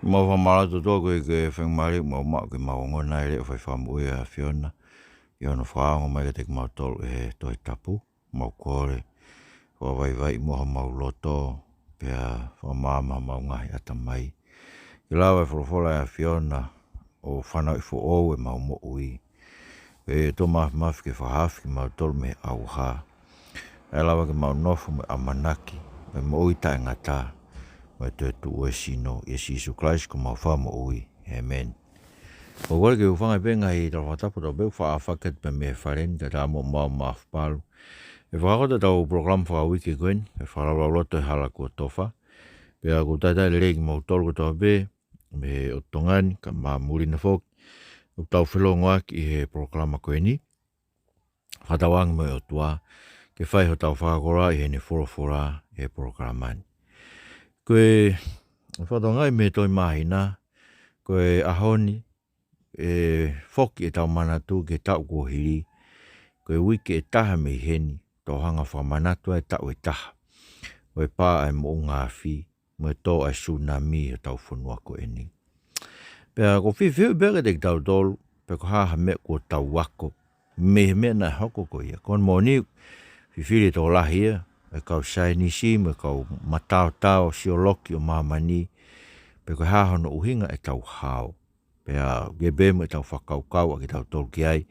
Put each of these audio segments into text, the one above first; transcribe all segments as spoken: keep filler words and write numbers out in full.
Mau fakamālō atu ʻOtua koeʻuhi ko e faingamālie ʻoku mau maʻu ke mau ongona ai e leʻo fai fakamoʻui ʻa e ʻAfiona, ʻi hono fakaongo mai kiate kimautolu ʻe he Tohi Tapu. Mau kole ʻo vaivai mo homau loto, pea fakamaama homau ngaahi ʻatamai, ke lava e folofola ʻa e ʻAfiona ʻo fanauʻi foʻou ʻemau moʻui. ʻE ʻOtua Māfimafi, ke fakahaofi kimautolu mei he ʻauha, ʻe lava ke mau nofo mo e ʻamanaki, mo e moʻui taʻengata, mo e toetuʻu ʻo e sino, ʻia Sīsū Kalaisi ko homau Fakamoʻui. ʻĒmeni. ʻOku ou kole ke u hūfanga pē he ngaahi tala fakatapu kotoa pē ʻoku faʻa fakahoko atu pē mei he fale ni, kae ʻatā mo Maʻu Mafupalu, ʻe fakahoko atu ʻetau polokalama fakauike ko eni, ʻe fakalaulauloto he hala kuo tofa. Pea ʻoku ou talitali lelei kimoutolu kotoa pē mei he ʻotu Tonga ni, kae ʻumaʻā muli na foki ʻoku tau felongoaki ʻi he polokalama ko eni. Fakatauange mo e ʻOtua ke fai hotau fakakoloa ʻi heʻene folofola ʻi he polokalama ni. Ko e fakatokangaʻi mei he Tohi Māhina, ko e ʻaho ni ʻe foki ʻetau manatu ki he taʻu kuo hili, ko e uike ʻe taha mei heni, tau hanga ʻo fakamanatu ai e taʻu ʻe taha ʻo e pā ʻa e moʻunga afi mo e tō ʻa e sūnami ʻi hotau fonua ko eni. Pea ʻoku ou fifili pē kiate kitautolu pe ko e hā ha meʻa kuo tau ako mei he meʻa naʻe hoko ko ia. Ko hono moʻoni, fifili e tokolahi ia, e kau saienisi mo e kau mataotao sioloki ʻo māmani, pe ko e hā hono ʻuhinga ʻetau hao. Pea ʻoku ʻi ai pē mo ʻetau fakakaukau ʻa kitautolu ki ai.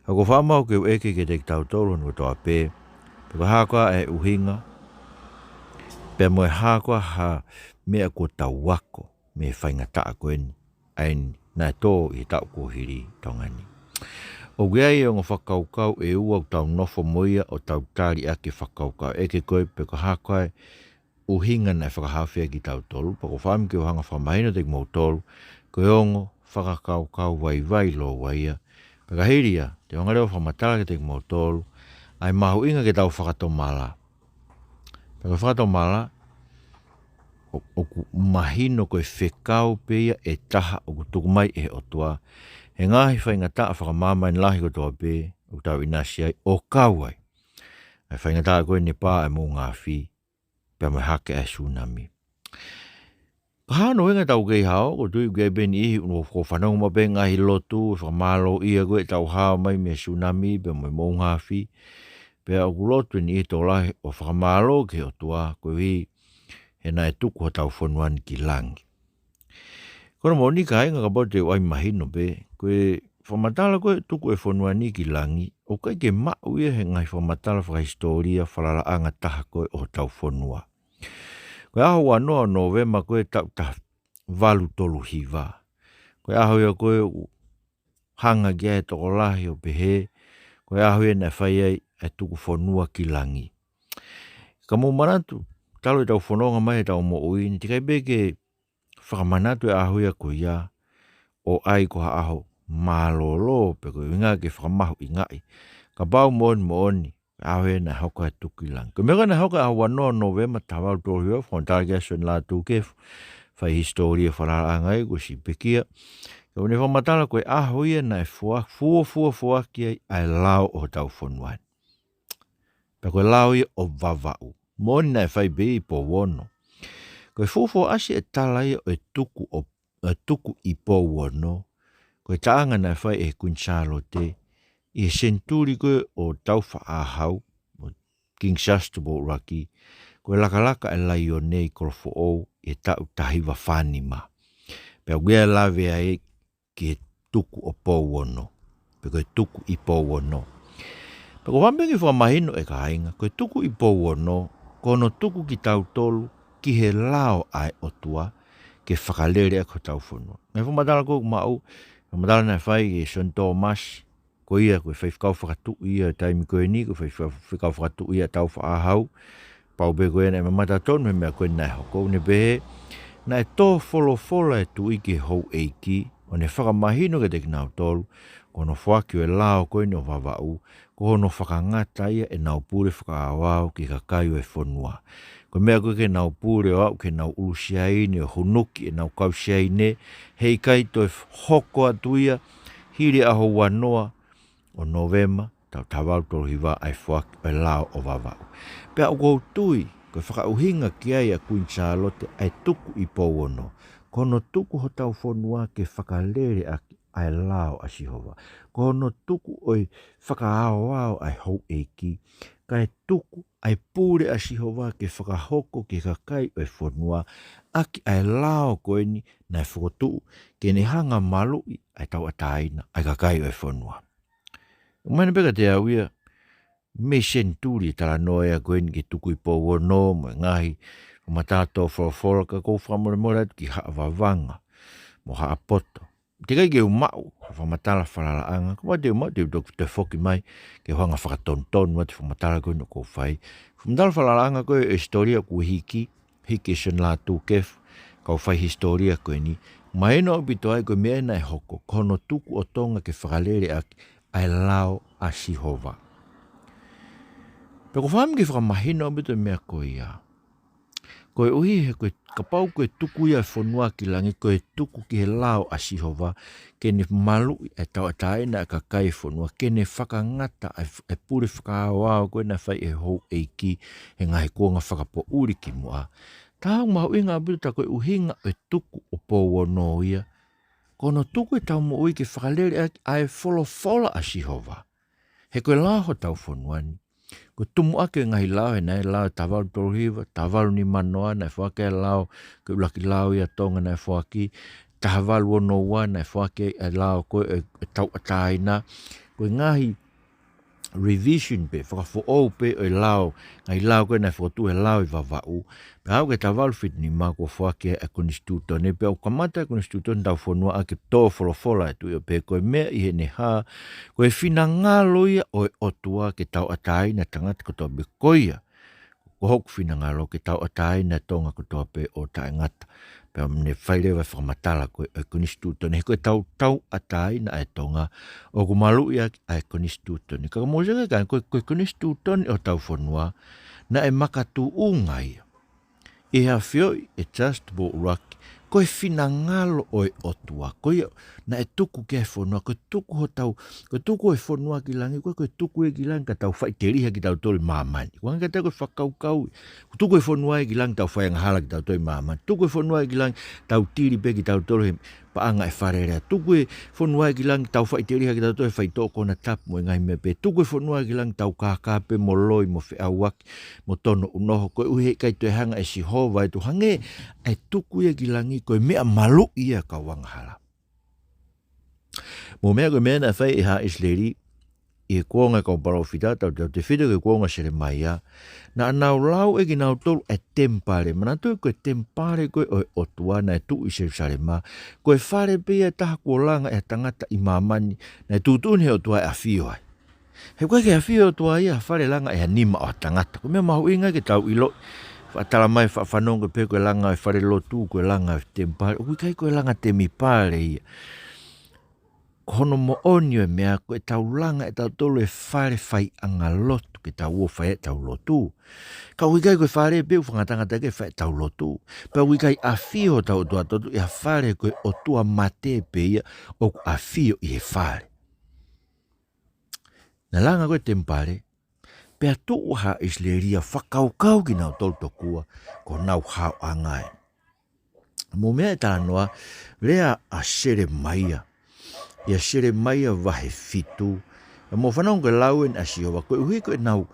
Ka ʻoku ou faʻa maʻu ke u ʻeke kiate kitautolu hono kotoa pē, pe ko e hā koā e ʻuhinga, pea mo e hā koā ha meʻa kuo tau ako mei he faingataʻa ko eni, ʻa eni naʻe tō ʻi he taʻu kuo hili ʻi Tonga ni. ʻOku ʻi ai e ongo fakakaukau ʻe ua ʻoku tau nofo mo ia ʻo tau tali ʻaki e fakakaukau. ʻEke ko ē pe ko e hā koā e ʻuhinga naʻe fakahaofi ai kitautolu, pea ʻoku ou fakaʻamu ke u hanga ʻo fakamahino kiate kimoutolu, ko e ongo fakakaukau vaivai lōua ia. Pea ka hili ia, te u hanga leva ʻo fakamatala kiate kimoutolu ʻa e mahuʻinga ke tau fakatomala. Pea ko e fakatomala, ʻo-, ʻoku mahino ko e fekau pē ia ʻe taha ʻoku tuku mai ʻe he ʻOtua he ngaahi faingataʻa fakamāmani lahi kotoa pē ʻoku tau ʻinasi ai, ʻo kau ai ʻa e faingataʻa ko eni ʻo e pā ʻa e moʻunga afi, pea mo e hake ʻa e sūnami. Ka hano ʻuhinga ʻetau kei hao, ʻoku ou tui ʻoku ʻi ai pē niʻihi ʻoku nau fanongo maʻu pē he ngaahi lotu, fakamālō ia ko ē ʻetau hao mai mei he sūnami, pea mo e moʻunga afi. Pea ʻoku lotu e niʻihi tokolahi ʻo fakamālō ki he ʻOtua koeʻuhi he naʻe tuku hotau fonua ni ki langi. Ko hono moʻoni kāinga, kapau te u ʻai mahino pē, ko e fakamatala ko ē ʻo e tuku e fonua ni ki langi, ʻoku ʻikai ke maʻu ia he ngaahi fakamatala fakahisitōlia falalaʻanga taha ko ē ʻo hotau fonua. Ko e ʻaho ua noa ʻo Nōvema ko ē taʻu taha valu tolu hiva, ko e ʻaho ia ko ē ʻoku hanga ki ai e tokolahi ʻo pehē ko e ʻaho ia naʻe fai ai e tuku fonua ki langi. Ka mou manatu, talu ʻetau fononga mai heʻetau moʻui ni, teʻeki ai pē ke fakamanatu e ʻaho ia ko ia ʻo ʻai ko ha ʻaho mālōlō pe ko e ʻuhinga ke fakamahuʻingaʻi. Kapau moʻoni moʻoni, ʻaho ia naʻe hoko ai e tuku ki langi. Ko e meʻa ko ē naʻe hoko he ʻaho ua noa Nōvema taha valu tolu hiva, fakamatala ki ai ʻa Sione Lātūkefu, fai hisitōlia falalaʻanga ia kuo ʻosi pekia. Ka ʻoku ne fakamatala ko e ʻaho ia naʻe fua-, fuofua foaki ai ʻa e lao ʻo hotau fonua ni. Pea ko e lao ia ʻo Vavaʻu. Moʻoni naʻe fai pē ʻi Pouono. Ko e fuofua ʻasi e tala ia ʻo e tuku ʻo, ʻo e tuku ʻi Pouono, ko e taʻanga naʻe fai ʻe Kuini Sālote ʻi he senituli ko ē ʻo Tāufaʻāhau, ʻo King Siaosi Tupou ʻUluaki, ko e Lakalaka ʻa e Laione ʻi Kolofoʻou ʻi he taʻu taha hiva fā nima. Pea ʻoku ʻi ai e lave ai ki he tuku ʻo Pouono, pe ko e tuku ʻi Pouono. Pea ʻoku ou fakaʻamu pē ke fakamahino, ʻe kāinga, ko e tuku ʻi Pouono, ko hono tuku kitautolu ki he lao ʻa e ʻOtua ke fakalele ʻaki hotau fonua. Ngaahi fakamatala ko ē ʻoku maʻu, fakamatala naʻe fai ʻe Sione Tōmasi, ko ia ko e faifekau fakatuʻi ia he taimi ko eni, ko e faifekau, faifekau fakatuʻi ia ʻa Tāufaʻāhau, pau pē ko ia naʻe mamata tonu he meʻa ko ē naʻe hoko, ʻoku ne pehē, naʻe tō folofola e tuʻi ki he houʻeiki, ʻo ne fakamahino kiate kinautolu, ko hono foaki ʻo e lao ko eni ʻo Vavaʻu, ko hono fakangata ia ʻenau pule fakaaoao ki he kakai ʻo e fonua. Ko e meʻa ko ē ke nau pule ʻo aʻu ki heʻenau ʻulu siaine, ʻo hunuki ʻenau kau siaine, heʻikai toe hoko atu ia, hili ʻaho ua noa ʻo Nōvema, taʻu taha valu tolu hiva, ʻa e foaki ʻo e lao ʻo Vavaʻu. Pea ʻoku ou tui, ko e fakaʻuhinga ki ai ʻa Kuini Sālote ʻa e tuku ʻi Pouono, Ko hono tuku hotau fonua ke fakalele ʻaki ʻa e lao ʻa Sihova. Ko hono tuku ʻo e fakaʻaoʻao ʻa e houʻeiki, kae tuku ʻa e pule ʻa Sihova ke fakahoko ki he kakai ʻo e fonua, ʻaki ʻa e lao ko eni naʻe fokotuʻu, ke ne hanga ʻo maluʻi ʻa e tauʻatāina ʻa e kakai ʻo e fonua. Mahino pē kiate au ia, mei senituli e talanoa ia ko eni ki he tukui Pouono mo e ngaahi fakamatala tō folofola, ka ʻoku ou fakamolemole atu ki Haʻa Vavanga mo Haʻa Poto. Teʻeki ai ke u maʻu ha fakamatala falalaʻanga, ka ʻoua te u maʻu, te u toki toe foki mai ke u hanga ʻo fakatonutonu atu e fakamatala ko eni ʻoku ou fai. Fakamatala falalaʻanga ko e hisitōlia ʻoku hiki, hiki ʻe Sione Lātūkefu, kau fai hisitōlia ko eni. Mahino ʻaupito ai ko e meʻa naʻe hoko, ko hono tuku ʻo Tonga ke fakalele ʻaki ʻa e lao ʻa Sihova. Pea ʻoku ou fakaʻamu ke fakamahino ʻaupito e meʻa ko ia. Koeʻuhi he ko e, kapau ko e tuku ia e fonua ki langi, ko e tuku ki he lao ʻa Sihova, ke ne maluʻi e tauʻatāina ʻa e kakai e fonua, ke ne fakangata ʻa e f-, e pule fakaʻaoʻao ko ē naʻe fai ʻe he houʻeiki he ngaahi kuonga fakapoʻuli kimuʻa. Tā ʻoku mahuʻinga ʻaupito tā ko e ʻuhinga e tuku ʻo Pouono ia, ko hono tuku ʻetau moʻui ke fakalele ʻaki ʻa e folofola ʻa Sihova. He ko e lao hotau fonua ni, ko e tumuʻaki e ngaahi lao, he naʻe lao ʻe taha valu tolu hiva, taha valu nima noa naʻe foaki e lao, ko e ʻuluaki lao ia ʻa Tonga naʻe foaki, taha valu ono ua naʻe foaki e lao ko e, e tauʻatāina, ko e ngaahi revision pē, fakafoʻou pē ʻo e lao, ngaahi lao ko ē naʻe fokotuʻu he lao ʻi Vavaʻu, pea aʻu ki he taha valu fitu nima kuo foaki e konisitūtone, pea ʻoku kamata e konisitūtone ʻetau fonua ʻaki e tō folofola ʻa e Tuʻi ʻo pehē ko e meʻa ʻi heʻene hā, ko e finangalo ia ʻo e ʻOtua ke tauʻatāina e tangata kotoa pē, ko ia, ko hoku finangalo ke tauʻatāina e Tonga kotoa pē ʻo taʻengata. Pea ne fai leva e fakamatala ko e, e konisitūtone, he ko ʻetau tauʻatāina ʻa e Tonga ʻoku maluʻi ʻaki ʻa e konisitūtone. Ka mou sio ki ai, ko e, ko e konisitūtone ʻo hotau fonua, naʻe makatuʻunga ia ʻi he ʻafioʻi ʻe Justin Paul ʻUluaki ko e finangalo ʻo e ʻOtua. Ko ia naʻe tuku ki ai e fonua, ko e tuku hotau, ko e tuku e fonua ki langi, ko e, ko e tuku ia ki langi ka tau faʻiteliha kitautolu ʻi māmani. Ko e anga ia ko e fakakaukau, ko e tuku e fonua ia ki langi tau fai angahala kitautolu ʻi māmani. Tuku e fonua ia ki langi tau tili pē kitautolu he paʻanga e fale lea. Tuku e fonua ia ki langi tau faʻiteliha kitautolu he faitoʻo konatapu mo e ngaahi meʻa pehē. Tuku e fonua ia ki langi tau kākā pē mo loi mo feʻauaki mo tono ʻunoho, koeʻuhi he ʻikai toe hanga ʻe Sihova ʻo tuku, hangē ʻa e tuku ia ki langi ko e meʻa maluʻi ia ʻa e kau angahala. Mo e meʻa ko e meʻa naʻe fai ʻe Haʻa ʻIsileli ʻi he kuonga e kau palōfita, tautautefito ki he kuonga ʻo Selemaia, naʻa nau lau ʻe kinautolu e temipale. Manatuʻi ko e temipale ko ē ʻo e ʻOtua naʻe tuʻu ʻi Selusalema, ko e fale pē ia ʻe taha kuo langa ʻe ha tangata ʻi māmani, naʻe tuʻutuʻuni ʻe he ʻOtua ʻe ʻafio ai. He ʻoku ʻikai ke ʻafio e ʻOtua ia he fale langa ʻe ha nima ʻo ha tangata. Ko e meʻa mahuʻinga ke tau ʻilo, faʻa tala mai, faʻa fanongo pē, ko e langa e falelotu, ko e langa e temipale, ʻoku ʻikai ko e langa temipale ia. Ko hono moʻoni ʻo e meʻa ko ʻetau langa ʻe tautolu e fale faiʻanga lotu ke tau ō ʻo fai ʻetau lotu. Ka ʻoku ʻikai ko e fale pē ʻoku fakangatangata ki ai e fai ʻetau lotu. Pea ʻoku ʻikai ʻafio hotau ʻOtua ʻatautolu ʻi ha fale, ko e ʻotua mate pē ia ʻoku ʻafio ʻi he fale. Naʻe langa ko ē e temipale, pea tuʻu ʻa Haʻa ʻIsileli ʻo fakakaukau kinautolu tokua ko honau haoʻanga ē. Mo e meʻa e talanoa, lea ʻa Selemaia. ʻIa Selemaia vahe fitu. Pea mou fanongo ki he lau eni ʻa Sihova, koeʻuhi ko ʻenau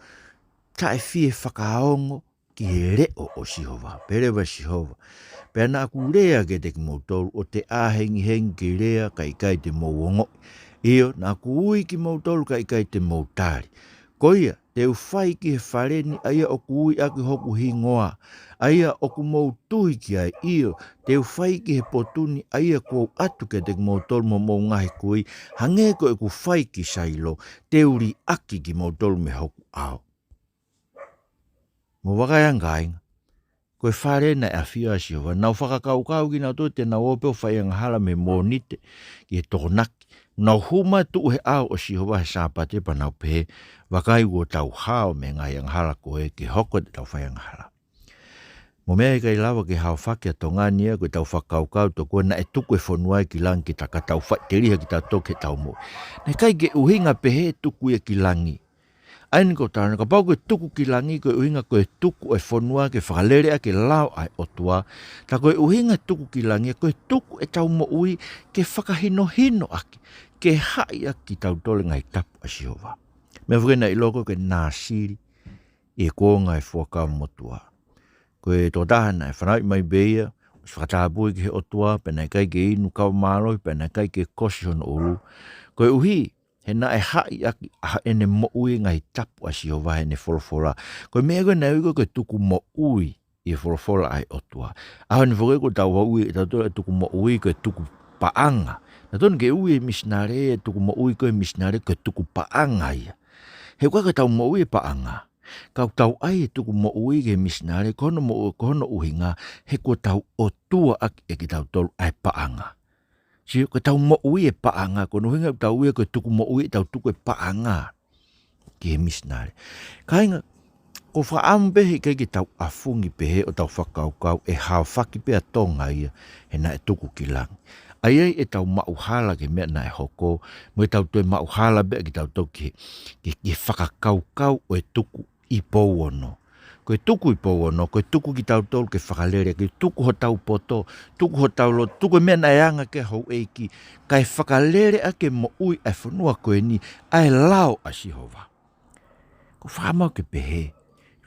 taʻe fie fakaongo ki he leʻo ʻo Sihova. Pehē leva ʻe Sihova: Pea naʻa ku lea kiate kimoutolu, ʻo te ʻā hengihengi ke lea, kae ʻikai te mou ongoʻi. ʻIo, naʻa ku ui kimoutolu, kae ʻikai te mou tali. Ko ia, te u fai ki he fale ni ʻa ia ʻoku ui ʻaki hoku hingoa, ʻa ia ʻoku mou tui ki ai. ʻIo, te u fai ki he potu ni ʻa ia kuo u ʻatu kiate kimoutolu mo hoʻomou ngaahi kui, hangē ko ʻeku fai ki Sailo, te u liʻaki kimoutolu mei hoku ʻao. Mou vakai ange kāinga, ko e fale naʻe ʻafio ai ʻa Sihova. Nau fakakaukau kinautolu te nau ō pē ʻo fai angahala mei he Mōnite ki he Tokonaki. Nau hū mai ʻo tuʻu he ʻao ʻo Sihova he Sāpate pea nau pehē: Vakai, kuo tau hao mei he ngaahi angahala ko ē ke hoko ʻetau fai angahala. Mo e meʻa ʻe ʻikai lava ke haofaki ʻa Tonga ni ia ko ʻetau fakakaukau tokua naʻe tuku e fonua ia ki langi ke ta-, ka tau faʻiteliha kitautolu ki heʻetau moʻui. Naʻe ʻikai ke ʻuhinga pehē e tuku ia ki langi. ʻA eni ko e taha, kapau ko e tuku ki langi ko e ʻuhinga ko e tuku e fonua ke fakalele ʻaki e lao ʻa e ʻOtua, tā ko e ʻuhinga tuku ki langi ko e tuku ʻetau moʻui ke fakahinohino ʻaki, ke haʻi ʻaki kitautolu e ngaahi tapu ʻa Sihova. Meʻa foki naʻe ʻiloa ko e Nāsili ʻi he kuonga ʻo e Fuakava Motuʻa. Ko e tokotaha naʻe fanauʻi mai pē ia, ʻosi fakatapui ki he ʻOtua, pea naʻe ʻikai ke inu kava mālohi, pea naʻe ʻikai ke kosi hono ʻulu. Koeʻuhi, he naʻe haʻi ʻaki ʻa ʻene moʻui e ngaahi tapu ʻa Sihova heʻene folofola. Ko e meʻa ko ē naʻe ui ko e tuku moʻui ʻi he folofola ʻa e ʻOtua. ʻAho ni foki ko ʻetau ui ʻe tautolu e tuku moʻui ko e tuku paʻanga. Naʻe totonu ke ui e misinale e tuku moʻui ko e misinale ko e tuku paʻanga ia. He ʻoku ʻikai ko ʻetau moʻui e paʻanga. Ka ʻoku tau ʻai e tuku moʻui ki he misinale, ko hono moʻu-, ko hono ʻuhinga, he kuo tau ʻotua ʻaki ʻe kitautolu ʻa e paʻanga. Sio, ko ʻetau moʻui e paʻanga, ko hono ʻuhinga ʻoku tau ui ia ko e tuku moʻui, ʻetau tuku e paʻanga ki he misinale. Kāinga, ʻoku ou fakaʻamu pē he ʻikai ke tau ʻafungi pehē ʻo tau fakakaukau ʻe haofaki pē ʻa Tonga ia he naʻe tuku ki langi. ʻA ia ʻetau maʻuhala ki he meʻa naʻe hoko, mo ʻetau toe maʻuhala pē ʻa kitautolu ki he, ki he, ki he fakakaukau ʻo e tuku ʻi Pouono. Ko e tuku ʻi Pouono, ko e tuku kitautolu ke fakalele, ke tuku hotau poto, tuku hotau lotu, tuku e meʻa naʻe anga ki ai houʻeiki, kae fakalele ʻaki e moʻui ʻa e fonua ko eni, ʻa e lao ʻa Sihova. ʻOku ou fakaʻamu ke pehē,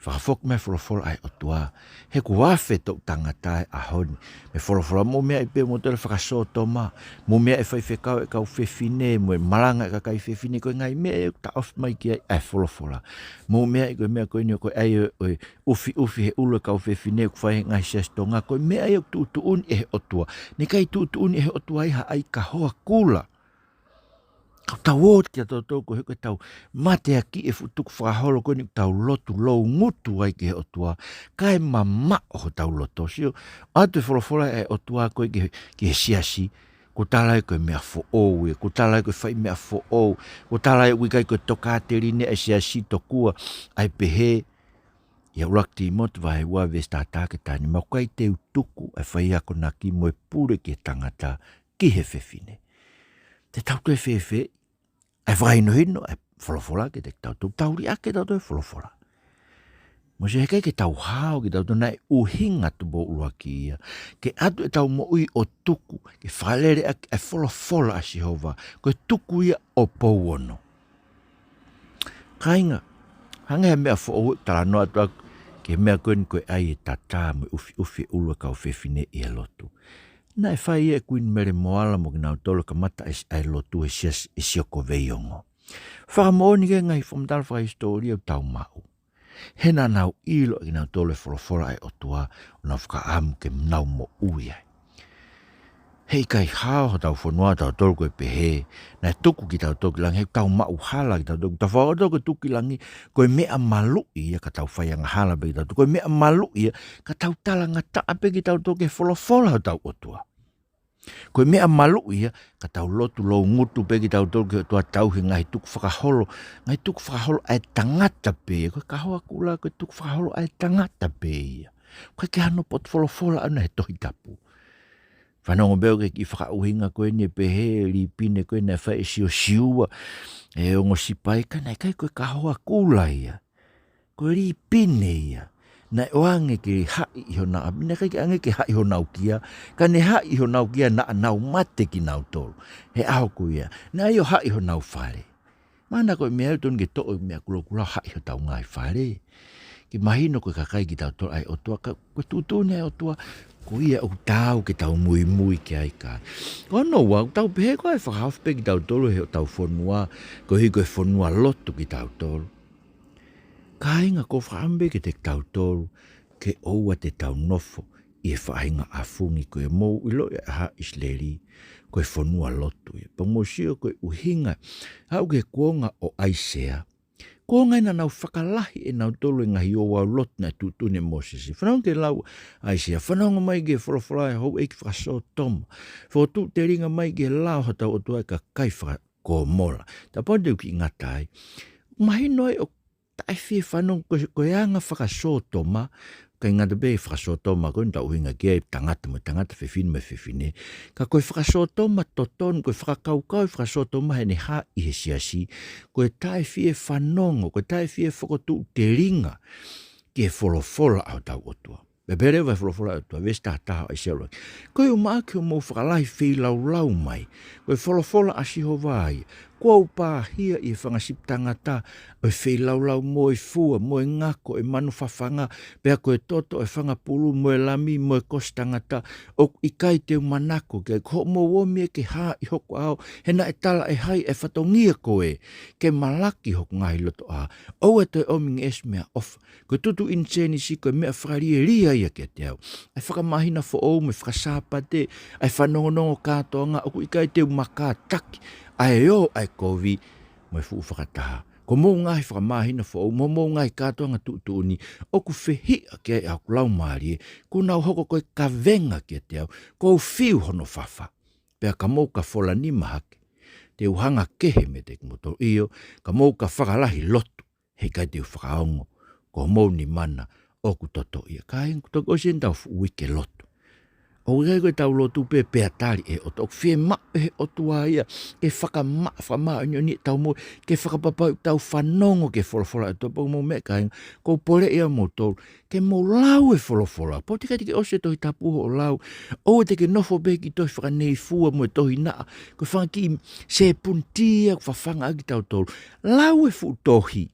fakafoki mai e folofola ʻa e ʻOtua, he kuo afe e toʻu tangata he ʻaho ni, mei he folofola. Mou meaʻi pē, mou toe fakasōtoma, mou meaʻi e faifekau e kau fefine, mo e malanga e kakai fefine, ko e ngaahi meʻa ia ʻoku taʻofi mai ki ai ʻa e folofola. Mou meaʻi ko e meʻa ko eni ʻoku ʻai ʻo, ʻo ʻufiʻufi he ʻulu e kau fefine ʻoku fai he ngaahi siasi Tonga, ko e meʻa ia ʻoku tuʻutuʻuni ʻe he ʻOtua. Naʻe ʻikai tuʻutuʻuni ʻe he ʻOtua ia ha ʻai kahoa kula. Ka ʻoku tau ō kitautolu koeʻuhi ko ʻetau mateakiʻi e fuʻu tukufakaholo ko eni ʻoku tau lotu loungutu ai ki he ʻOtua, kae mamaʻo hotau loto. Sio, ʻoatu e folofola ʻa e ʻOtua ko ē ki he, ki he siasi, kuo tala ia ko e meʻa foʻou ia, kuo tala ia ko e fai meʻa foʻou, kuo tala ia ʻoku ʻikai ko e tokāteline ʻa e siasi tokua ʻa e pehē, ʻi he ʻuluaki Tīmote vahe ua veesi taha taha ki he taha nima, ʻoku ʻikai te u tuku ʻa e faiakonaki mo e pule ki he tangata, ki he fefine. Te tau toe fēfē ʻa e fakahinohino ʻa e folofola kiate kitautolu, tau liʻaki ʻe tautolu e folofola. Mou sio, he ʻikai ke tau hao kitautolu, naʻe ʻuhinga tupu ʻuluaki ia ke ʻoatu ʻetau moʻui ʻo tuku ke fakalele ʻaki ʻa e folofola ʻa Sihova, ko e tuku ia ʻo Pouono. Kāinga, hangē ha meʻa foʻou ʻeku talanoa atu ʻaku ki he meʻa ko eni ko e ʻai e tatā mo e ʻufiʻufi e ʻulu e kau fefine ʻi he lotu. Naʻe fai ia ʻe Kuini Mele Moala mo kinautolu kamata e, ʻa e lotu he siasi ʻi Sioko Veiongo. Fakamoʻoni ki he ngaahi fakamatala fakahisitōlia ʻoku tau maʻu, he naʻa nau ʻilo ʻe kinautolu e folofola ʻa e ʻOtua, ʻo nau fakaʻamu ke nau moʻui ai. He ʻikai hao hotau fonua ʻatautolu ko e pehē, naʻe tuku kitautolu ki langi, he ʻoku tau maʻuhala kitautolu, tau fakakaukau ko e tuku ki langi, ko e meʻa maluʻi ia ka tau faiangahala pē kitautolu, ko e meʻa maluʻi ia ka tau talangataʻa pē kitautolu ki he folofola hotau ʻOtua. Ko e meʻa maluʻi ia ka tau lotu loungutu pē kitautolu ki he ʻOtua, tauhi e ngaahi tukufakaholo, ngaahi tukufakaholo ʻa e tangata pē, ko e kahoa kula ko e tukufakaholo ʻa e tangata pē ia. ʻOku ʻikai ke ʻi ai hano potu folofola ʻaʻana he Tohi Tapu. Fanongo pē au ki he kiʻi fakaʻuhinga ko eni ʻe pehē, lipine ko ē naʻe fai ʻe Siosiua ʻi he ongo sipai, ka naʻe ʻikai ko e kahoa kula ia. Ko e lipine ia. Naʻe ʻoange ke haʻi ʻi honau ʻapi, naʻe ʻikai ke ʻoange ke haʻi honau kia, ka ne haʻi honau kia naʻa nau mate kinautolu he ʻaho ko ia. Naʻe ʻai ʻo haʻi honau fale. Mahalo ko e meʻa ia ʻoku totonu ke toʻo e meʻa kulokula ʻo haʻi hotau ngaahi fale. Ke mahino ko e kakai kitautolu ʻa e ʻOtua, ka ko e tuʻutuʻuni ʻa e ʻOtua, ko ia ʻoku taau ke tau muimui ki ai. Ka ko hono ua, ʻoku tau pehē ko e fakahaofi pē kitautolu he ʻetau fonua, koeʻuhi ko e fonua lotu kitautolu. Kāinga, ʻoku ou fakaʻamu pē kiate kitautolu ke ʻoua te tau nofo ʻi he faʻahinga ʻafungi ko ē. Mou ʻiloʻi ʻa ʻIsileli ko e fonua lotu ia. Pea mou sio ko e ʻuhinga, aʻu ki he kuonga ʻo ʻAisea, kuonga ia naʻa nau fakalahi ʻe nautolu e ngaahi ouau lotu naʻe tuʻutuʻuni ʻe Mōsese. Fanongo ki he lau ʻa ʻAisea, fanongo mai ki he folofola ʻa e houʻeiki fakasōtoma, fokotuʻu telinga mai ki he lao hotau ʻOtua ʻa e kakai faka- Kōmola. Kapau te u kiʻi ngata ai, mahino ai ʻoku taʻefiefanongo ko, ko e anga fakasōtoma, ʻIkai ngata pē he fakasōtoma ko eni ʻoku tau ʻuhinga ki ai, tangata mo e tangata, fefine mo e fefine. Ka ko e fakasōtoma totonu, ko e fakakaukau ʻo e fakasōtoma heʻene hā ʻi he siasi, ko e taʻefiefanongo, ko e taʻefiefokotuʻu telinga ki he folofola ʻa hotau ʻOtua. Pea pehē leva ʻe he folofola ʻa e ʻOtua, veesi taha taha ʻa ʻAisea ʻuluaki: Koeʻuhi ke mou fakalahi feilaulau mai. Ko e folofola ʻa Sihova ia. Kuo u pāhia ʻi he fanga sipi tangata ʻo e feilaulau mo e fua, mo e ngako ʻo e manu fafanga, pea ko e toto ʻo e fanga pulu, mo e lami, mo e kosi tangata, ʻoku ʻikai te u manako ki ai. Ko hoʻomou omi ia ke hā ʻi hoku ʻao, he naʻe tala ʻe hai ʻa e fatongia ko ē ke malaki hoku ngaahi lotoʻā? ʻOua ʻe toe omi ngeʻesi meʻaʻofa. Ko e tutu ʻinisēnisi ko e meʻa fakalielia ia kiate au. ʻA e fakamāhina foʻou mo e fakasāpate, ʻa e fanongonongo kātoanga, ʻoku ʻikai te u makātaki ʻa e ō ʻa e kovi mo e fuʻu fakataha. Ko hoʻomou ngaahi fakamāhina foʻou mo hoʻomou ngaahi kātoanga tuʻutuʻuni, ʻoku fehiʻa ki ai ʻa hoku laumālie, kuo nau hoko ko e kavenga kiate au, kuo u fiu hono fafa. Pea ka mou ka fola nima hake, te u hanga kehe meiate kimoutolu, ʻio, ka mou ka fakalahi lotu, heʻikai te u fakaongo, ko hoʻomou nima na ʻoku totoʻi ia. Kāinga, kuo toki ʻosi eni ʻetau fuʻu uike lotu. ʻOku ʻikai ko ʻetau lotu pē pea tali ʻe he ʻOtua. ʻOku fiemaʻu ʻe he ʻOtua ia ke fakama-, fakamāʻoniʻoni ʻetau moʻui, ke fakapapauʻi ʻetau fanongo ki he folofola ʻa e ʻOtua. Pea ko hoʻomou meʻa, kāinga, ʻoku ou poleʻi ʻa moutolu ke mou lau e folofola. Pea ʻoua te ke ʻosi e Tohi Tapu hoʻo lau. ʻOua te ke nofo pē ki he tohi fakaneifua mo e tohi naʻa, ko e fanga kiʻi sēpunitia ʻoku fafanga ʻaki kitautolu. Lau e fuʻu tohi.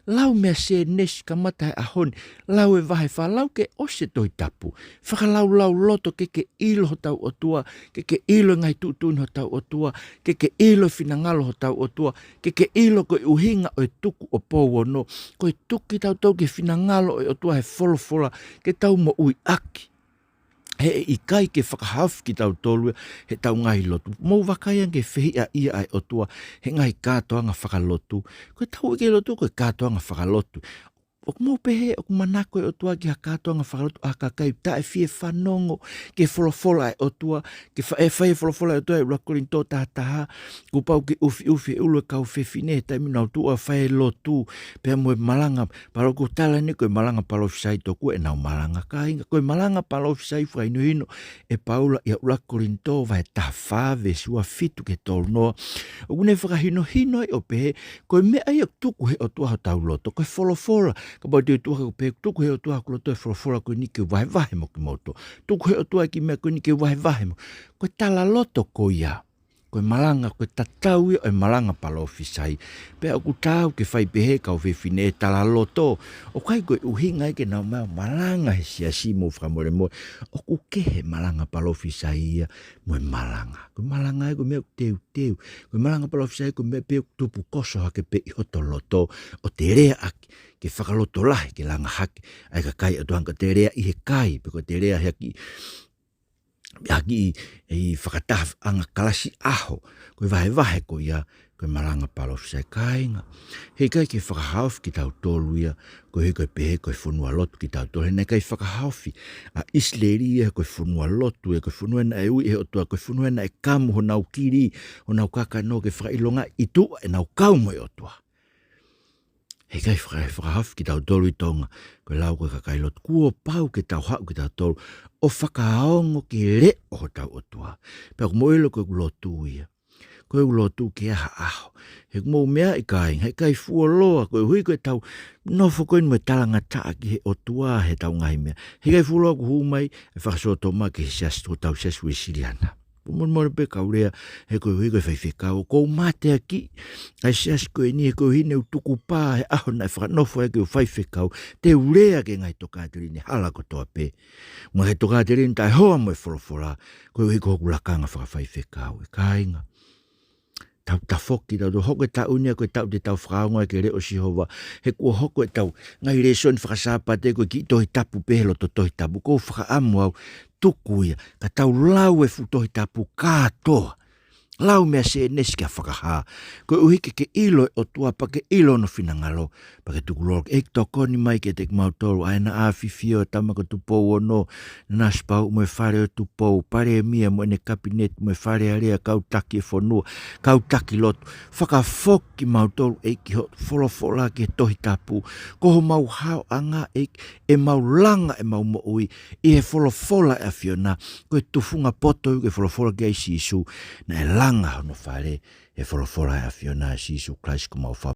Lau mei Sēnesi kamata he ʻaho ni, lau e vahe fā, lau ke ʻosi e Tohi Tapu. Fakalaulauloto ke ke ʻilo hotau ʻOtua, ke ke ʻilo e ngaahi tuʻutuʻuni hotau ʻOtua, ke ke ʻilo e finangalo hotau ʻOtua, ke ke ʻilo ko e ʻuhinga ʻo e tuku ʻo Pou Ono, ko e tuku kitautolu ki he finangalo ʻo e ʻOtua he folofola ke tau moʻui ʻaki. He ʻikai ke fakahaofi kitautolu ia heʻetau ngaahi lotu. Mou vakai ange ki he fehiʻa ia ʻa e ʻOtua he ngaahi kātoanga fakalotu. Ko ʻetau uike lotu ko e kātoanga fakalotu. ʻOku mou pehē ʻoku manako e ʻOtua ki ha kātoanga fakalotu ʻa e kakai taʻefiefanongo ki he folofola ʻa e ʻOtua, ke fa-, ʻe fai e folofola ʻa e ʻOtua ʻi he ʻuluaki Kolinitō taha taha, kuo pau ke ʻufiʻufi e ʻulu ʻo e kau fefine he taimi ʻoku nau tuʻu ʻo fai e lotu, pea mo e malanga palō-, ʻoku tala eni ko e malanga palōfisai tokua ʻenau malanga, kāinga. Ko e malanga palōfisai fakahinohino ʻe Paula ʻi he ʻuluaki Kolinitō vahe taha fā, veesi ua fitu ki he tolu noa, ʻoku ne fakahinohino ai ʻo pehē, ko e meʻa ia ʻoku tuku ʻe he ʻOtua hotau loto, ko e folofola. Kapau te u tuku, pehē ʻoku tuku ʻe he ʻOtua hoku loto e folofola ko eni ke vahevahe mo kimoutolu. Tuku ʻe he ʻOtua e kiʻi meʻa ko eni ke vahevahe mo. Ko e talaloto ko ia. Ko e malanga, ko e tatau ia ʻo e malanga palōfisai. Pea ʻoku taau ke fai pehē, kau fefine, ʻe talaloto. ʻOku ʻikai ko e ʻuhinga ia ke nau ma-, malanga he siasi, mou fakamolemole. ʻOku kehe e malanga palōfisai ia mo e malanga. Ko e malanga ia ko e meʻa ʻoku teuteu. Ko e malanga palōfisai ko e meʻa pē ʻoku tupu koso hake pē ʻi hoto loto, ʻo te lea ʻaki, ke fakalotolahi, ke langa hake ʻa e kakai ʻa e ʻOtua, ka te lea ʻi he kai, pe ko te lea he ʻaki, ʻaki ʻi fakatahaʻanga kalasi ʻaho. Ko e vahevahe ko ia, ko e malanga palōfisai, kāinga. Heʻikai ke fakahaofi kitautolu ia, koeʻuhi ko e pehē ko e fonua lotu kitautolu. He naʻe ʻikai fakahaofi ʻa ʻIsileli ia ko e fonua lotu, ʻa ia ko e fonua naʻe ui ʻe he ʻOtua, ko e fonua naʻe kamu honau kili, honau kakano ke fakaʻilongaʻi ʻi tuʻa ʻenau kau mo e ʻOtua. Heʻikai faka-, fakahaofi kitautolu ʻi Tonga, ko e lau ko e kakai lotu. Kuo pau ke tau haʻu kitautolu ʻo fakaongo ki he leʻo hotau ʻOtua. Pea ʻoku mou ʻilo ko ʻeku lotu ia. Ko ʻeku lotu ki ha ʻaho. He ʻoku mou meaʻi, kāinga, heʻikai fuoloa, koeʻuhi ko ʻetau nofo ko eni mo e talangataʻa ki he ʻOtua heʻetau ngaahi meʻa. Heʻikai fuoloa ʻoku hū mai e fakasōtoma ki he siasi, ko hotau siasi Uēsiliana. Pea molemole pē kau lea, he koeʻuhi ko e faifekau. ʻOku ou mateakiʻi ʻa e siasi ko eni, he koeʻuhi ne u tukupā he ʻaho naʻe fakanofo ai ke u faifekau. Te u lea ki he ngaahi tokāteline hala kotoa pē. Mo e ngaahi tokāteline taʻehoa mo e folofola, koeʻuhi ko hoku lakanga fakafaifekau, ʻe kāinga. Tau tafoki, tau hoko e taʻu ni ia ko e taʻu te tau fakaongo ai ki he leʻo ʻo Sihova. He kuo hoko ʻetau ngaahi lēsoni fakasāpate ko e kiʻi Tohi Tapu pē he loto Tohi Tapu. ʻOku ou fakaʻamu au, tuku ia, ka tau lau e fuʻu Tohi Tapu kātoa. Lau meia Sēnesi ki he Fakahā. Koeʻuhi ke ke ʻilo e ʻOtua pea ke ʻilo hono finangalo. Pea ke tukulolo, ʻEiki, tokoni mai kiate kimautolu, ʻa ʻEna ʻAfifio, Tama ko Tupou Ono, Nanasipauʻu mo e Fale ʻo Tupou, Palēmia mo ʻene Kapineti mo e Fale Alea, kau taki e fonua, kau taki lotu. Fakafoki kimautolu, ʻEiki, ho folofola ki he Tohi Tapu. Ko homau haoʻanga, ʻEiki, ʻemau langa ʻemau moʻui ʻi he folofola ʻa e ʻAfiona. Ko e tufunga poto ʻoku ke folofola ki ai, Sīsū, naʻe langa hono fale he folofola ʻa e ʻAfiona. Sīsū Kalaisi ko homau